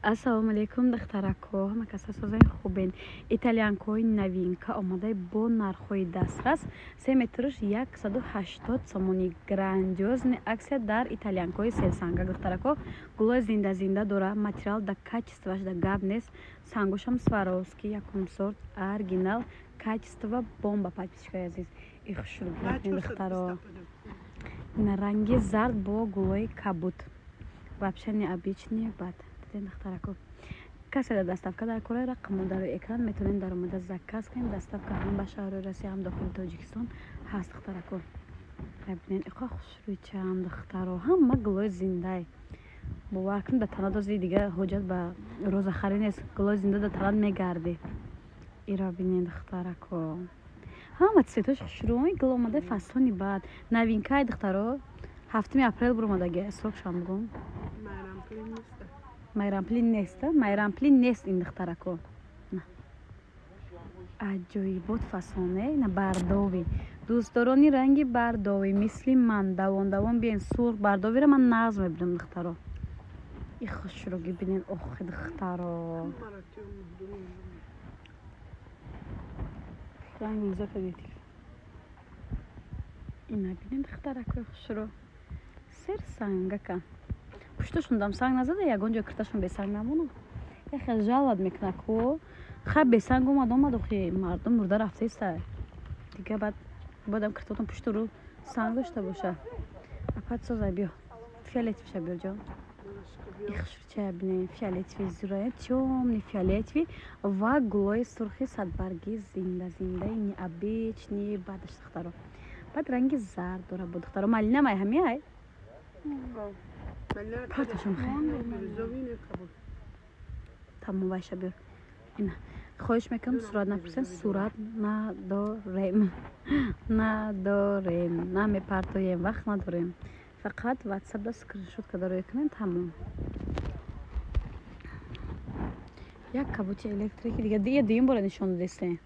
Ассалому алайкум, духтарако, ҳама каса созаи хубен. Итальянкаҳои новинка омадаи бо нархҳои дастрас. Се метрш 180 сомонӣ. Грандиозный акция дар итальянкаҳои серсангак, духтарако. Гулои зинда зинда дора, материал да качествоаш да гап нест. Сангошам Сваровски, якум сорт, оригинал, качество бомба, подписчикои азиз. И хушрӯ, духтаро. Ина ранги зард бо гулои кабуд. Вообще необычный бад. Духтарако, касе дар доставка дар кораи, рақамо дар рӯи экран, метавонед даромада заказ кунед. Доставка ҳам ба шаҳрҳои Россия, ҳам дохили Тоҷикистон ҳаст, духтарако. Бинед, иқа хушрӯйчаам, духтаро, ҳама гулои зиндай. Бовар кунед, ба тана дози дига ҳоҷат ба розахарӣ нест, гулои зинда да танат мегардӣ. Иро бинед, духтарако, ҳама цветош хушрӯй, гул омада, фасони бад, новинкаи, духтаро, 7-уми апрел буромадаги, срокшам бугум. Майрампли нест, майрампли нест ин, духтарако. Аҷоибот фасоне на бордовый. Дӯстдорони ранги бордовый мисли ман давон давон биен. Сурх бордовыйро ман нағз мебинам, духтаро. И хушрӯги бинен, охи, духтаро. Ина бинен, духтаракои хушрӯ, сер сангака. Пушташон дам санг назада, ягон ҷо кирташон бесанг намонад. Яхел жалат мекунад ку. Хай, бесанг омад, омад, охи мардум мурда рафтеста. Дига баъд боядам киртотон пушту рӯ санг дошта боша. Апат созай, биё. Фиолетовиша биё, ҷон. И хушрӯчая бинем, фиолетовый зура, тёмный фиолетовый ва гулои сурхи садбарги зинда зиндаи необычный бадаш, духтаро. Баъд ранги зард дора бо, духтаро. Малина май ҳами ай? Парташон тамом, вайша биёр. Ина, хоҳиш мекунам, сурат напурсен, сурат надорем, надорем, намепартоем, вақт надорем. Фақат ватсапда скриншот карда рӯй кунем, тамом. Як кабути электрики дига, дия дуюм бора нишон додесте.